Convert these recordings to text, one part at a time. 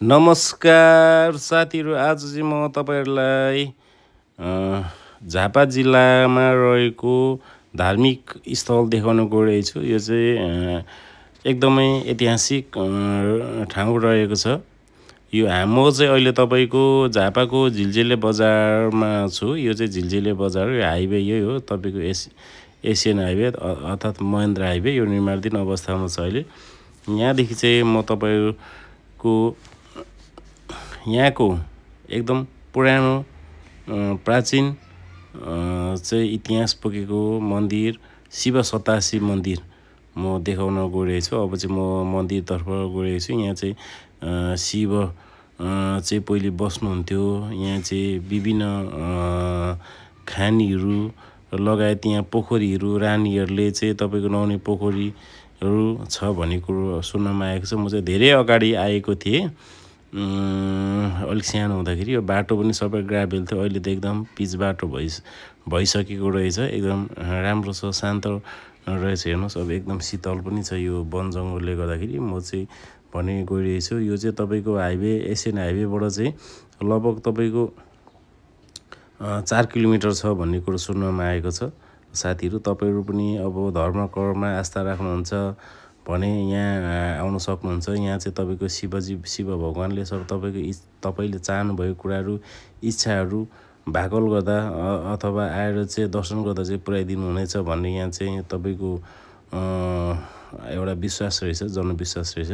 नमस्कार साथीहरू, आज चाहिँ म तपाईहरुलाई झापा जिल्लामा रहेको धार्मिक स्थल देखाउन गइरहेछु। यो चाहिँ एकदमै ऐतिहासिक ठाउँ रहेको छ। यो म चाहिँ अहिले तपाईको झापाको झिलझिले बजारमा छु। यो चाहिँ झिलझिले बजार हाइवे यही हो, तपाईको एसियन हाइवे अर्थात् महेन्द्र हाइवे। यो निर्माणाधीन अवस्थामा छ अहिले। यहाँदेखि चाहिँ म तपाईको यहाँको एकदम पुरानो प्राचीन चाहिँ इतिहास बोकेको मन्दिर शिव सतासी मन्दिर म देखाउन गइरहेछु। अब चाहिँ म मन्दिरतर्फ गइरहेछु। यहाँ चाहिँ शिव चाहिँ पहिले बस्नुहुन्थ्यो। यहाँ चाहिँ विभिन्न खानीहरू लगायत यहाँ पोखरीहरू, रानीहरूले चाहिँ तपाईको नुहाउने पोखरीहरू छ भन्ने कुरो सुन्नमा आएको छ। म चाहिँ धेरै अगाडि आएको थिएँ, अलिक सानो हुँदाखेरि। यो बाटो पनि सबै ग्राभेल थियो, अहिले त एकदम पिच बाटो भइसकेको रहेछ। एकदम राम्रो छ, शान्त रहेछ। हेर्नुहोस्, अब एकदम शीतल पनि छ यो वन जङ्गलले गर्दाखेरि। म चाहिँ भने गइरहेछु। यो चाहिँ तपाईको हाइवे एसियन हाइवेबाट चाहिँ लगभग तपाईको 4 किलोमिटर छ भन्ने कुरो सुन्नमा आएको छ। साथीहरू, तपाईहरु पनि अब धर्म कर्ममा आस्था राख्नुहुन्छ भने यहाँ आउन सक्नुहुन्छ। यहाँ चाहिँ तपाईको शिव भगवानले सब तपाईले चाहनुभएको कुराहरू, इच्छाहरू भाकल गर्दा अथवा आएर चाहिँ दर्शन गर्दा चाहिँ पुर्याइदिनु हुनेछ भन्ने यहाँ चाहिँ तपाईको एउटा विश्वास रहेछ, जनविश्वास रहेछ।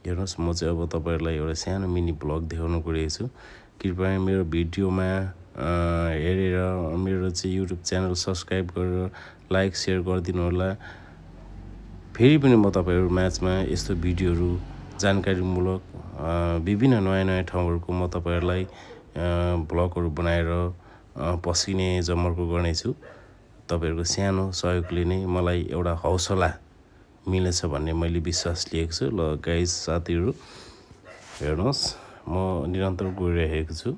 हेर्नुहोस्, म चाहिँ अब तपाईहरुलाई एउटा सानो मिनी ब्लग देखाउन गइरहेको छु। कृपया मेरो भिडियोमा हेरेर मेरो चाहिँ युट्युब च्यानल सब्स्क्राइब गरेर लाइक शेयर गरिदिनु होला। फेरि पनि म तपाईहरु माझमा यस्तो भिडियोहरू जानकारीमूलक विभिन्न नयाँ ठाउँहरूको म तपाईहरुलाई ब्लगहरू बनाएर पस्किने जमर्को गर्नेछु। तपाईहरुको सानो सहयोगले नै मलाई एउटा हौसला मिल्नेछ भन्ने मैले विश्वास लिएको छु। ल गाइस, साथीहरू हेर्नुहोस्, म निरन्तर गइरहेको छु।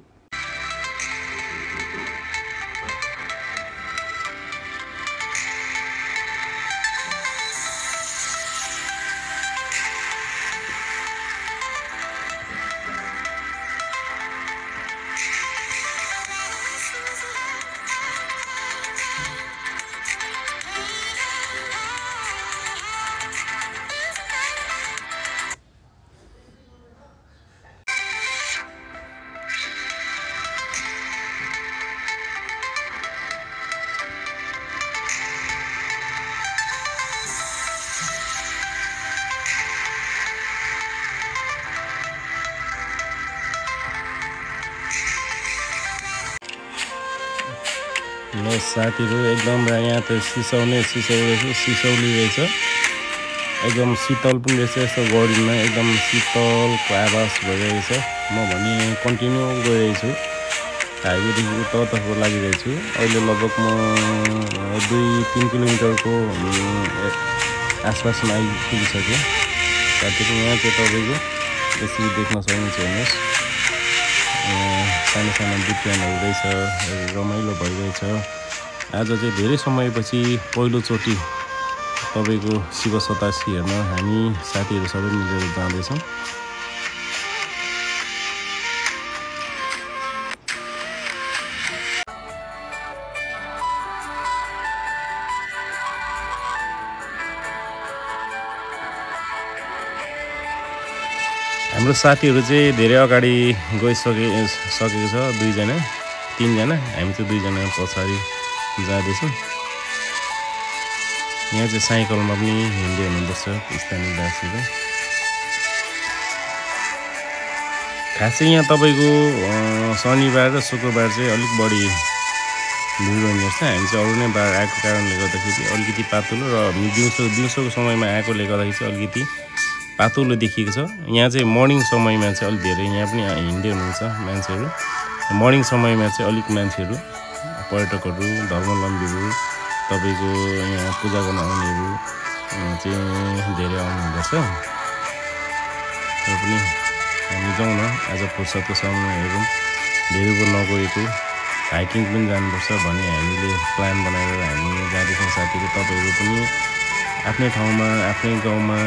ल साथीहरू, एकदम यहाँ त सिसौली रहेछ। एकदम शीतल पनि रहेछ। यस्तो गडीमा एकदम शीतलको आवाज भइरहेको छ। म भने कन्टिन्यू गइरहेछु, हाइवेदेखि तर्फ लागिरहेछु। अहिले लगभग म 2-3 किलोमिटरको आसपासमा आइपुगिसकेँ। साथीहरू, यहाँ चाहिँ तपाईँको यसरी देख्न सक्नुहुन्छ। हेर्नुहोस्, सानो सानो दुकानहरू रहेछ, रमाइलो भइरहेछ। आज चाहिँ धेरै समयपछि पहिलोचोटि तपाईको शिव सतासी हेर्न हामी साथीहरू सबै मिलेर जाँदैछौँ। हाम्रो साथीहरू चाहिँ धेरै अगाडि गइसकेको छ, 2जना 3जना। हामी चाहिँ 2जना पछाडि जाँदैछौँ। यहाँ चाहिँ साइकलमा पनि हिँड्दै हुनुपर्छ स्थानीय वासीहरू। खासै यहाँ तपाईको शनिबार र शुक्रबार चाहिँ अलिक बढी भिड हुने रहेछ। हामी चाहिँ अरू नै बार आएको कारणले गर्दाखेरि अलिकति पातलो, र दिउँसोको समयमा आएकोले गर्दाखेरि चाहिँ अलिकति पातलो देखिएको छ। यहाँ चाहिँ मर्निङ समयमा चाहिँ अलिक धेरै यहाँ पनि हिँड्दै हुनुहुन्छ मान्छेहरू। मर्निङ समयमा चाहिँ अलिक मान्छेहरू, पर्यटकहरू, धर्मावलम्बीहरू, तपाईको यहाँ पूजा गर्न आउनेहरू चाहिँ धेरै आउनुहुन्छ। र पनि हामी जाउँ न, आज फुर्सदको समयहरू धेरै को नगएको, हाइकिङ पनि जानुपर्छ भन्ने हामीले प्लान बनाएर हामी जाँदैछौँ। साथीहरू, तपाईहरु पनि आफ्नै ठाउँमा, आफ्नै गाउँमा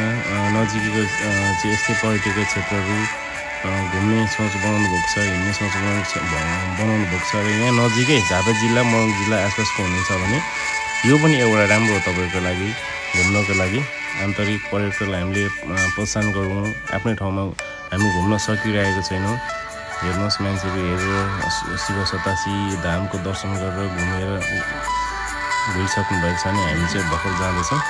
नजिकैको चाहिँ यस्तै पर्यटकीय क्षेत्रहरू घुम्ने सोच बनाउनु भएको छ, हिँड्ने सोच बनाउनु भएको छ र यहाँ नजिकै झापा जिल्ला मोरङ जिल्ला आसपासको हुनुहुन्छ भने यो पनि एउटा राम्रो हो तपाईँको लागि घुम्नको लागि। आन्तरिक पर्यटकलाई हामीले प्रोत्साहन गरौँ। आफ्नै ठाउँमा हामी घुम्न सकिरहेको छैनौँ। हेर्नुहोस् मान्छेहरू हेरेर शिव 87 धामको दर्शन गरेर घुमेर गइसक्नु भएको छ नि हामी चाहिँ भर्खर जाँदैछौँ।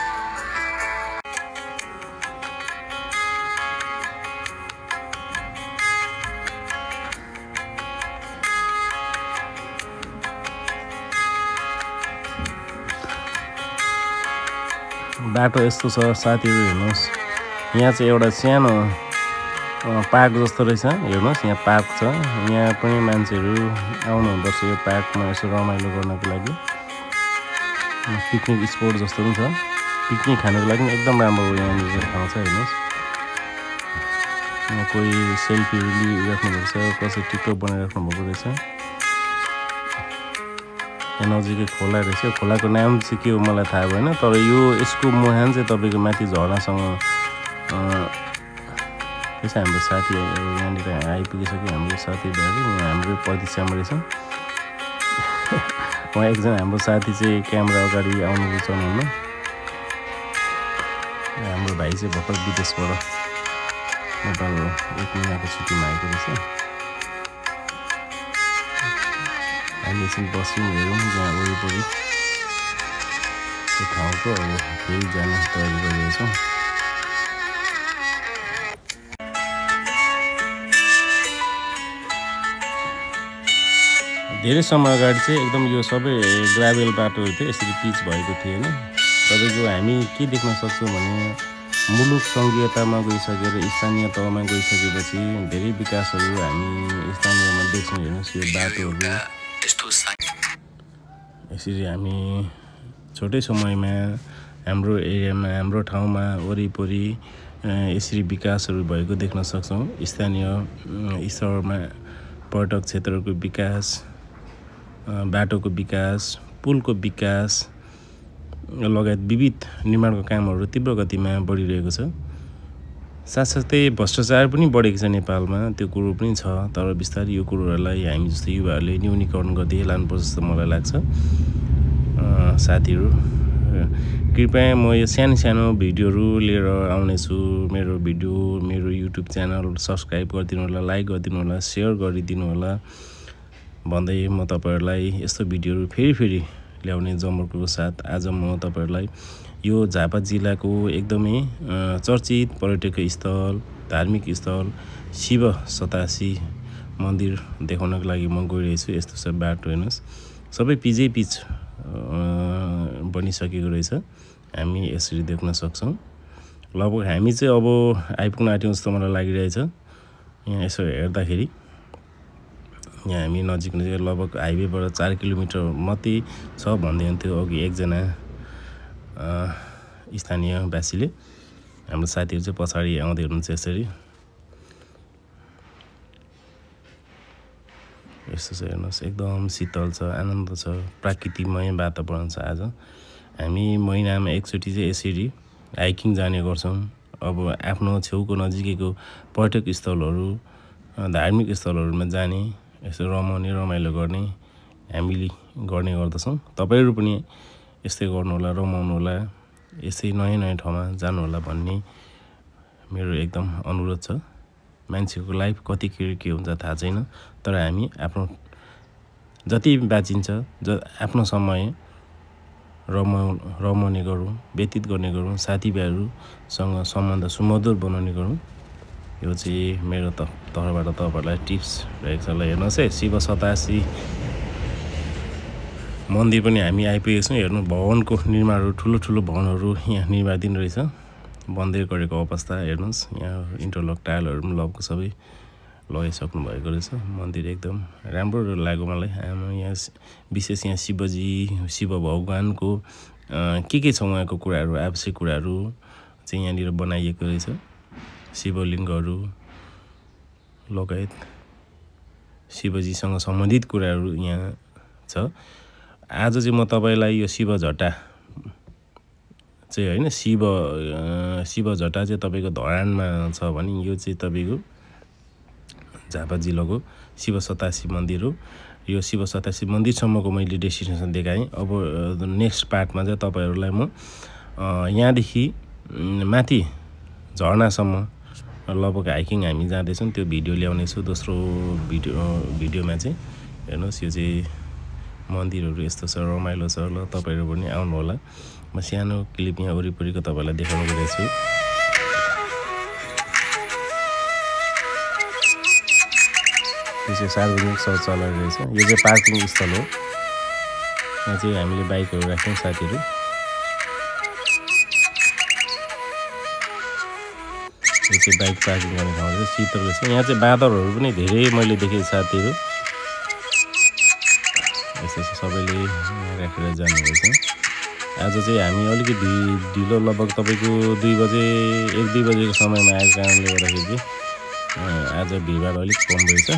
बाटो यस्तो छ साथीहरू, हेर्नुहोस् यहाँ चाहिँ एउटा सानो पार्क जस्तो रहेछ। हेर्नुहोस् यहाँ पार्क छ, यहाँ पनि मान्छेहरू आउनुहुँदो रहेछ यो पार्कमा यसो रमाइलो गर्नको लागि। पिकनिक स्पोट जस्तो पनि छ, पिकनिक खानको लागि एकदम राम्रो हो यहाँनिर ठाउँ छ। हेर्नुहोस् यहाँ कोही सेल्फी लिइराख्नु भएको छ, कसै टिकटक बनाइराख्नु भएको रहेछ। यहाँ नजिकै खोला रहेछ, खोलाको नाम चाहिँ के हो मलाई थाहा भएन, तर यो यसको मुहान चाहिँ तपाईँको माथि झरनासँग त्यसै हाम्रो साथीहरू यहाँनिर आइपुगिसक्यो। हाम्रो साथीभाइहरू यहाँ हाम्रो प्रतीक्षामा रहेछ। उहाँ एकजना हाम्रो साथी चाहिँ क्यामेरा अगाडि आउनु रुचाउनुहुन्न। हाम्रो भाइ चाहिँ भर्खर विदेशबाट नेपाल 1 महिनाको छुट्टीमा आएको रहेछ। हामी एकछिन बस्यौँ, हेरौँ यहाँ वरिपरि त्यो ठाउँको अब फेरि जाने तयारी गरिरहेछौँ। धेरै समय अगाडि चाहिँ एकदम यो सबै ग्राभेल बाटोहरू थियो, यसरी पिच भएको थिएन। तपाईँको हामी के देख्न सक्छौँ भने मुलुक सङ्घीयतामा गइसकेर स्थानीय तहमा गइसकेपछि धेरै विकासहरू हामी स्थानीयमा देख्छौँ। हेर्नुहोस् यो बाटोहरू यसरी हामी छोटै समयमा हाम्रो एरियामा हाम्रो ठाउँमा वरिपरि यसरी विकासहरू भएको देख्न सक्छौँ। स्थानीय स्तरमा पर्यटक क्षेत्रको विकास, बाटोको विकास, पुलको विकास लगायत विविध निर्माणको कामहरू तीव्र गतिमा बढिरहेको छ। साथसाथै भ्रष्टाचार पनि बढेको छ नेपालमा, त्यो कुरो पनि छ। तर बिस्तारै यो कुरोहरूलाई हामी जस्तो युवाहरूले न्यूनीकरण गर्दै लानुपर्छ जस्तो मलाई लाग्छ। साथीहरू कृपया म यो सानो सानो भिडियोहरू लिएर आउनेछु। मेरो भिडियो मेरो युट्युब च्यानल सब्सक्राइब गरिदिनु होला, लाइक गरिदिनु होला, सेयर गरिदिनु होला भन्दै म तपाईँहरूलाई यस्तो भिडियोहरू फेरि ल्याउने जमर्को साथ आज म तपाईँहरूलाई यो झापा जिल्लाको एकदमै चर्चित पर्यटकीय स्थल, धार्मिक स्थल शिव 87 मन्दिर देखाउनको लागि म गइरहेछु। यस्तो छ बाटो, हेर्नुहोस् सबै पिचै पिच बनिसकेको रहेछ। हामी यसरी देख्न सक्छौँ। लगभग हामी चाहिँ अब आइपुग्न आँट्यौँ जस्तो मलाई लागिरहेछ। यहाँ यसो हेर्दाखेरि यहाँ हामी नजिक लगभग हाइवेबाट 4 किलोमिटर मात्रै छ भन्दै हुन्थ्यो अघि एकजना स्थानीयवासीले। हाम्रो साथीहरू चाहिँ पछाडि आउँदै हुनुहुन्छ। यसरी यस्तो छ, हेर्नुहोस् एकदम शीतल छ, आनन्द छ, प्राकृतिकमय वातावरण छ। आज हामी महिनामा एकचोटि चाहिँ यसरी हाइकिङ जाने गर्छौँ। अब आफ्नो छेउको नजिकैको पर्यटक स्थलहरू, धार्मिक स्थलहरूमा जाने, यसो रमाउने रमाइलो गर्ने हामीले गर्ने गर्दछौँ। तपाईँहरू पनि यस्तै गर्नुहोला, रमाउनुहोला, यसै नयाँ नयाँ ठाउँमा जानुहोला भन्ने मेरो एकदम अनुरोध छ। मान्छेको लाइफ कतिखेर के हुन्छ थाहा छैन, तर हामी आफ्नो जति बाँचिन्छ आफ्नो समय रमाउने गरौँ, व्यतीत गर्ने गरौँ, साथीभाइहरूसँग सम्बन्ध सुमधुर बनाउने गरौँ। यो चाहिँ मेरो तर्फबाट तपाईँहरूलाई टिप्स रहेको छ। ल हेर्नुहोस् है, शिव 87 मन्दिर पनि हामी आइपुगेको छौँ। हेर्नु भवनको निर्माणहरू, ठुलो भवनहरू यहाँ निर्माणाधीन रहेछ। बन्दै गरेको अवस्था हेर्नुहोस्। यहाँ इन्टरलक टाइलहरू पनि लगभग सबै लगाइसक्नु भएको रहेछ। मन्दिर एकदम राम्रो लाग्यो मलाई। यहाँ विशेष यहाँ शिव भगवानको के छ उहाँको कुराहरू, आवश्यक कुराहरू चाहिँ यहाँनिर बनाइएको रहेछ। शिवलिङ्गहरू लगायत शिवजीसँग सम्बन्धित कुराहरू यहाँ छ। आज चाहिँ म तपाईँलाई यो शिवझटा चाहिँ होइन, शिवझटा चाहिँ तपाईँको धरानमा छ भने यो चाहिँ तपाईँको झापा जिल्लाको शिव 87 मन्दिर हो। यो शिव 87 मन्दिरसम्मको मैले डेस्टिनेसन देखाएँ। अब नेक्स्ट पार्टमा चाहिँ तपाईहरुलाई म यहाँदेखि माथि झरनासम्म लगभग हाइकिङ हामी जाँदैछौँ त्यो भिडियो ल्याउने छु। दोस्रो भिडियोमा चाहिँ हेर्नुहोस् यो चाहिँ मन्दिरहरू यस्तो छ, रमाइलो छ। ल तपाईहरु पनि आउनु होला। म सानो क्लिप यहाँ वरिपरिको तपाईहरुलाई देखाउन गएको छु। यो चाहिँ सार्वजनिक शौचालय रहेछ। यो चाहिँ पार्किङ स्थल हो। यहाँ चाहिँ हामीले बाइकहरू राख्यौँ साथीहरू। यो चाहिँ बाइक पार्किङ गर्ने ठाउँ रहेछ, शीतल रहेछ। यहाँ चाहिँ बाँदरहरू पनि धेरै मैले देखेँ साथीहरू। यस्तो सबैले राखेर जानुहुँदैछ। आज चाहिँ हामी अलिकति ढिलो लगभग तपाईको 1-2 बजेको समयमा आएको कारणले गर्दाखेरि आज भिडभाड अलिक कम रहेछ।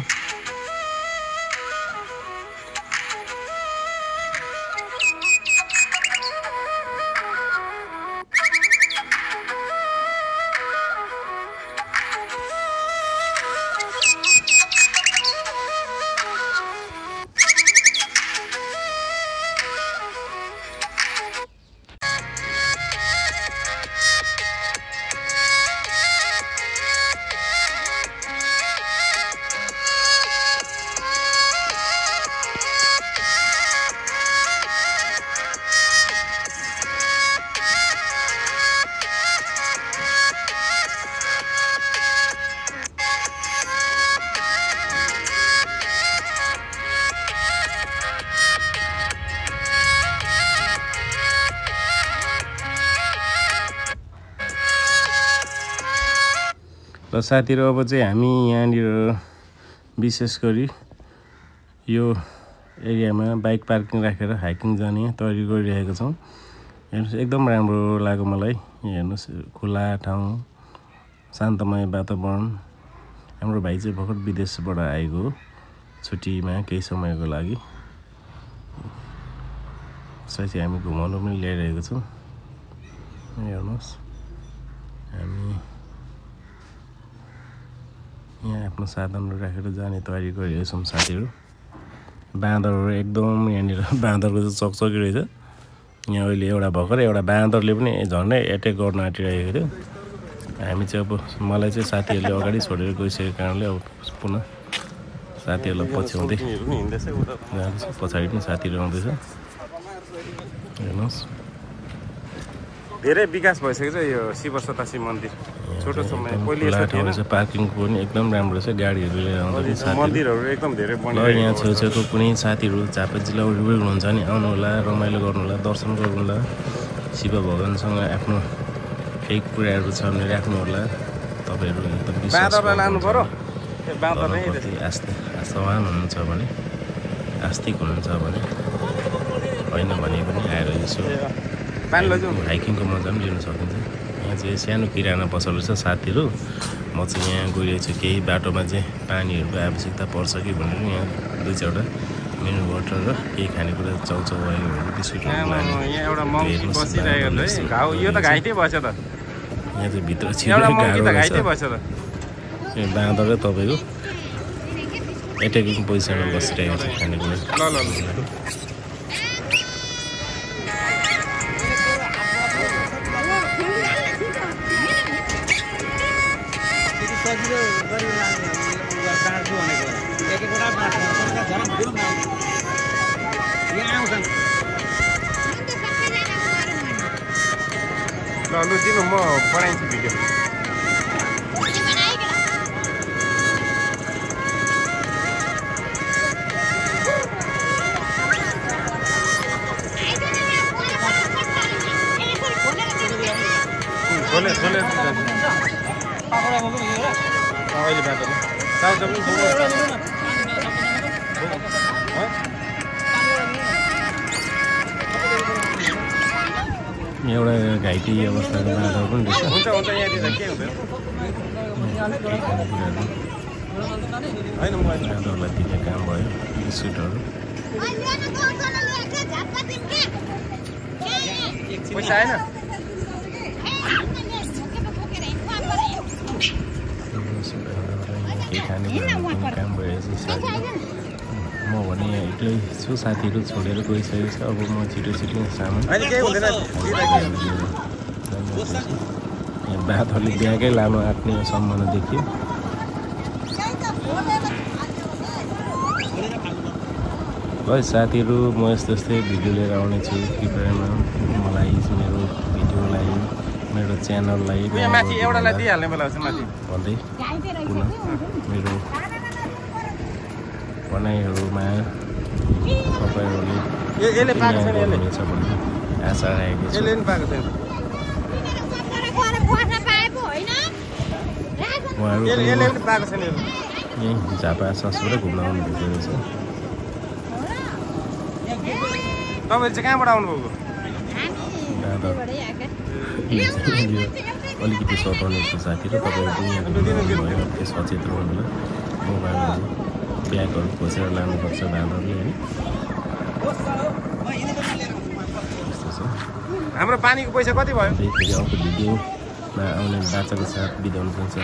र साथीहरु अब चाहिँ हामी यहाँनिर विशेष गरी यो एरियामा बाइक पार्किङ राखेर हाइकिङ जाने तयारी गरिरहेका छौं। हेर्नुस् एकदम राम्रो लाग्यो मलाई। हेर्नुस् खुला ठाउँ, शान्तमय वातावरण। हाम्रो भाइ चाहिँ भर्खर विदेशबाट आएको हो छुट्टीमा केही समयको लागि। यसलाई चाहिँ हामी घुमाउन पनि ल्याइरहेको छौं। हेर्नुस् हामी यहाँ आफ्नो साधनहरू राखेर जाने तयारी गरिरहेका छौं साथीहरु। बाँदरहरू एकदम यहाँनिर बाँदरको चाहिँ चकचकी रहेछ। यहाँ अहिले एउटा भर्खर एउटा बाँदरले पनि झन्डै एट्याक गर्न आँटिरहेको थियो। हामी चाहिँ अब मलाई चाहिँ साथीहरूले अगाडि छोडेर गइसकेको कारणले अब पुनः साथीहरूलाई पछ्याउँदै जाँदैछ। पछाडि पनि साथीहरू आउँदैछ। हेर्नुस् धेरै विकास भइसकेको छ यो शिव 87 मन्दिर। छोटो समय पहिले यस्तो थिएन। पार्किङको पनि एकदम राम्रो छ। गाडीहरू लिएर आउँदा पनि मन्दिरहरू एकदम धेरै बनिरहेको छ। यहाँ छेउछेउको कुनै साथीहरू झापा जिल्ला वरिपरि हुनुहुन्छ नि आउनु होला, रमाइलो गर्नु होला, दर्शन गर्नु होला। शिव भगवानसँग आफ्नो केही कुराहरू छ भने राख्नु होला। तपाईहरु एकदम विश्वास बाँदरलाई लानु पर्यो। त्यो बाँदर नै आस्थावान हुनुहुन्छ भने, आस्तिक हुनुहुन्छ भने, हैन भने पनि आएर यसो हाइकिङको मजा पनि लिन सकिन्छ। यहाँ चाहिँ सानो किराना पसल रहेछ साथीहरू। म चाहिँ यहाँ गइरहेको छु। केही बाटोमा चाहिँ पानीहरूको आवश्यकता पर्छ कि भनेर यहाँ 2-4वटा मिनरल वाटर र केही खानेकुरा चाउचाउहरू बिस्कुटहरू लाने। यहाँ एउटा मङ्की बसिरहेको छ है। घाउ यो त घाइते भएछ त। यहाँ चाहिँ भित्र छिरेर गाह्रो त घाइते भएछ त। यो बाँदर तपाईको एट्याकिङ पोजिसनमा बसिरहेको छ खानेकुरा। ल लु दिनु म बनाइन्छु भिडियो। अहिले बाटोमा एउटा घाइते अवस्थाको बाँदर पनि रहेछ। हुन्छ हुन्छ यहाँनिर के हुँदैन हैन। म बाँदरलाई दिने काम भयो बिस्कुटहरू। पैसा आएन। केही खानेकुराहरू पनि काम भइरहेछ साथीहरू म भने यहाँ एक्लै छु साथीहरू छोडेर गइसकेको छ अब म छिटो सामान यहाँ बातहरूले ब्यागै लानु आँट्ने सम्भावना देखियो ल साथीहरू म यस्तै भिडियो लिएर आउने छु कृपया मलाई मेरो भिडियोलाई मेरो च्यानललाई भन्दै पुनः मेरो भनाइहरूमा तपाईँहरूले हुनेछ भन्ने आशा राखेको छु यहीँ झापा ससुरै घुम्न आउनु भएको रहेछ तपाईहरु चाहिँ कहाँबाट आउनुभएको अलिकति सताउने छ साथी र तपाईँहरू पनि सचेत रहनु होला मोबाइलहरू ब्यागहरू खोसेर लानुपर्छ भाइहरूले होइन यस्तो छ हाम्रो पानीको पैसा कति भयो फेरि अर्को भिडियोमा आउने बाचाको साथ बिदा हुनुहुन्छ